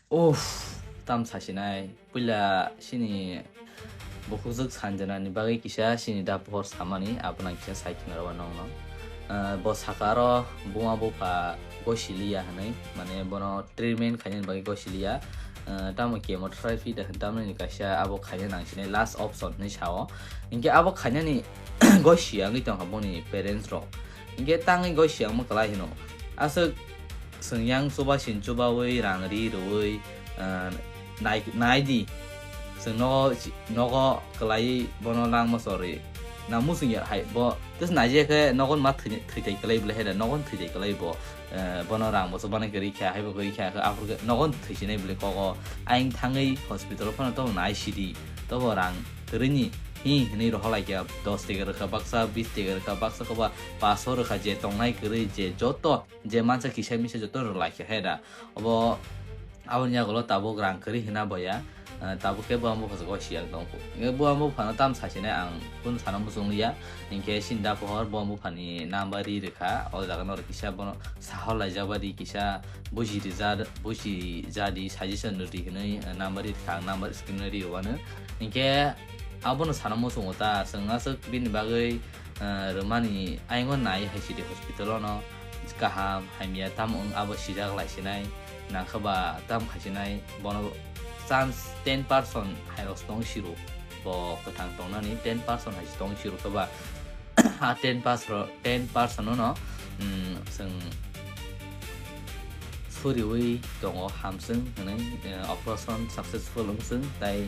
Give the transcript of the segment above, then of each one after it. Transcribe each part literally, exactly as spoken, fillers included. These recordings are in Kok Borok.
Uff, tam sasinai. Puila sini bukhukjwk sanjanani bagwi kisa sini da pohor samani, abono ang kisa sai khna rw nokno. Ah, bo saka aro buma bupha gosiliya hwnwi, mane bono treatment khainani bagwi gosiliya. Ah, tamo chemotherapy da hwn tamnani kaisa abo khaina nang sinai last option hwnwi sao. Hinkhe abo khainani gosiya wngwi tongkha boni parents rok. Hinkhe tangwi gosiya wngma kwlai hino. Aswk chwng yang chuba sin chubawi rang ri rwui, ah, nai, nai di. Chwng nogo, nogo kwlaiwi bono langma chorwi. Na musung ya hai bo, tes naijia khe nogon ma thwi-, thwitai kwlai bwle hai da, nogon thwitai kwlai bo. Eh, bono rang bo chubanai kwrwi kha, hai bo kwrwi kha, khe aphuru khe nogon thwisinai bwle kogo. Ayang thangwi hospital phano tobo nai sidi. Tobo rang kwrwini hi hwnwi rohorlai kha, dos tega rwkha baksa, bis tega rwkha baksa, koba paso rwkha, je tongnai kwrwi, je joto je mansa kisa misa joto rwlai kha hai da. Obo aboni yagulo tabuk rang kwrwi hwnna boya, ah, tabuk khe buang bupha gosi ang tongkhu. Hinkhe buang buphano tam sasinai ang kunu sana muchung liya. Hinkhe sinda pohor buang buphani number ri rwkha. O jaga no kisa bono sahor laijak badi kisa buji rija, buji jadi suggestion rwdi hwnwi, ah, number ri rwkha, ang number screen o ri rwano. Hinkhe abono sana muchungo ta, chwng aswk bini bagwi ah, rwmani ayang o nai hai sidi hospital o no kaham hamya tamo wng abo sijak lai sinai, nangkha ba tam khai sinai, bono chance ten percent hai rok tong siru, bo kwthang tongnani ten percent hai tong siru khe ba a ten percent ro-, ten percent no no, mm, chwng suriwi tongo hamswng hwnwi, eh, operation successful wngswng tai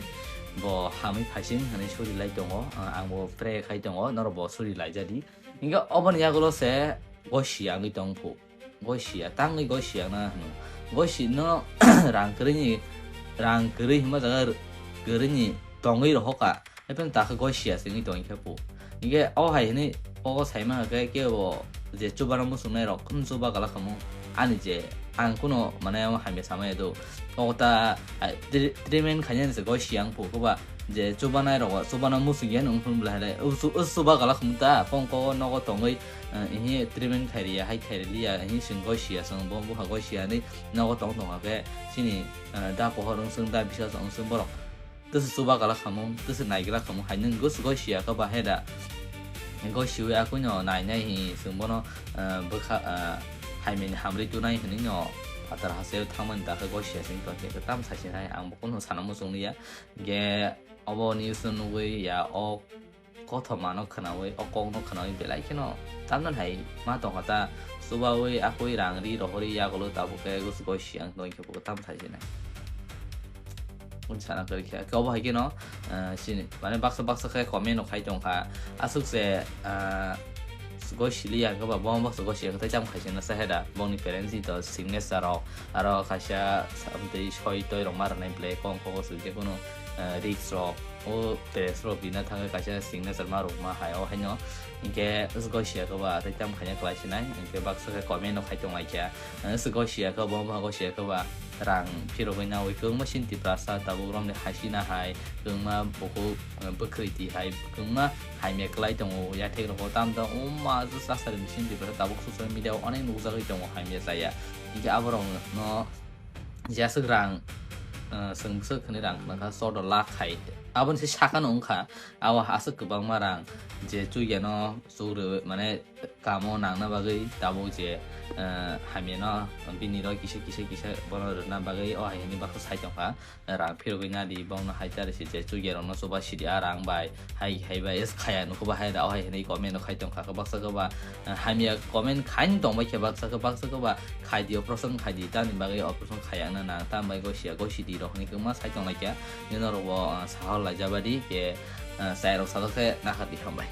bo hamwi phaising hwnwi suri lai tongo. Ah, ang bo pray khai tongo, norok bo suri lai jadi. Hinkhe oboni yagulo se gosi wngwi tong phu. Gosi ya, tangwi gosi ya na hwno. Gosi no rang kwrwini, rang kwrwi hwnba jaga kwrwini tongwi rohoka. Ephano takhe gosi ya se wngwi tongwi khe phu. Hinkhe o hai hwnwi ogo saima khe kebo je chubana muchungnai rok, hmm, chuba gala khamu. Ani je ang kuno mane hamya sama ya do. Ogo ta, ah, tre-, treatment khainani se gosi ya wng phu, koba je chubanai rogo, chubana muchung ya nung phun bwlai hai le. Usu-, usu chuba gala khamu ta, pongko nogo tongwi, ah, ihi treatment khairiya, hai khairiliya, ihi sing gosi ya, sing bo buha gosi ya ni nogo tong tong khe sini, ah, da pohor wng sung, da bisas wng sung borok. Tese chuba gala khamu, tese nai gala khamu, hai nung gus gosi ya khe ba hai da. Gosi wi akui no nai nai hi sung bono, ah, bwkha, ah, hai mini hamri tunai hwnwi no phatar hase thangmani da khe gosi ya sing tong khe tam sai sinai ang bo kuno sana muchung liya. Ge obo news no nugwi ya o kothoma no khwnawi, o kok no khwnawi belai kheno tamno hai ma tongkha ta, chubawi akui rang ri rohori yagulo tabuk khe gus gosi ang tong khe bo tam sai sinai. Unsana kwrwi khe, khe obo hai kheno, ah, sini, mane baksa baksa khe comment no khai tongkha. Aswk se, ah, gosi liya khe ba, bo baksa gosi ya khe tei cham khai sinai sa hai da, bongni parents ni to signature rok, aro kaisa samtwi soi toi rok ma rwnai bwle kong kok se je kunu, ah, risk rok, o parents rok bina thangwi kaisa signature ma rwkma hai o haino. Hinkhe gosi ya khe ba tei cham khaina kwlai sinai, hinkhe baksa khe comment no khai tong lai kha. Swk gosi ya khe bo, bo gosi ya khe ba rang phirogwi nawi kwbangma sini Tiprasa tabuk romni hasina hai, kwbangma bukhuk, eh, bwkhwiti hai, kwbangma hamya kwlai tongo, yathek rogo tam tam wngma, just asari sini Tiprasa tabuk social media o onek nukjagwi tongo hamya chaya. Hinkhe aborok no je aswk rang, eh, chwng bwswk hwnwi rang khna kha, chordo lakh hai, aboni se sakano wngkha, abo aswk kwbangma rang je chukya no chukrwi mane kamo nangna bagwi tabuk je, eh, hamya no bini rok kisa kisa kisa bono rwna bagwi o hai hwnwi baksa sai tongkha, rang phirogwi nadi bongno hai tari se je chukya rokno chuba sidi a rang bai hai hai bai es khaya nukhuba hai da o hai hwnwi comment no khai tongkha khe baksa khe ba, eh, hamya comment khaini tongbai khe baksa khe baksa khe ba khai di operation khai di tamni bagwi operation khaya wngna nang tam bai gosi ya gosi di rok hwnwi kwbangma sai tonglaikha nini norok bo, eh, sahor laijabadi khe, eh, chai rok sajak khe nahardi hambai.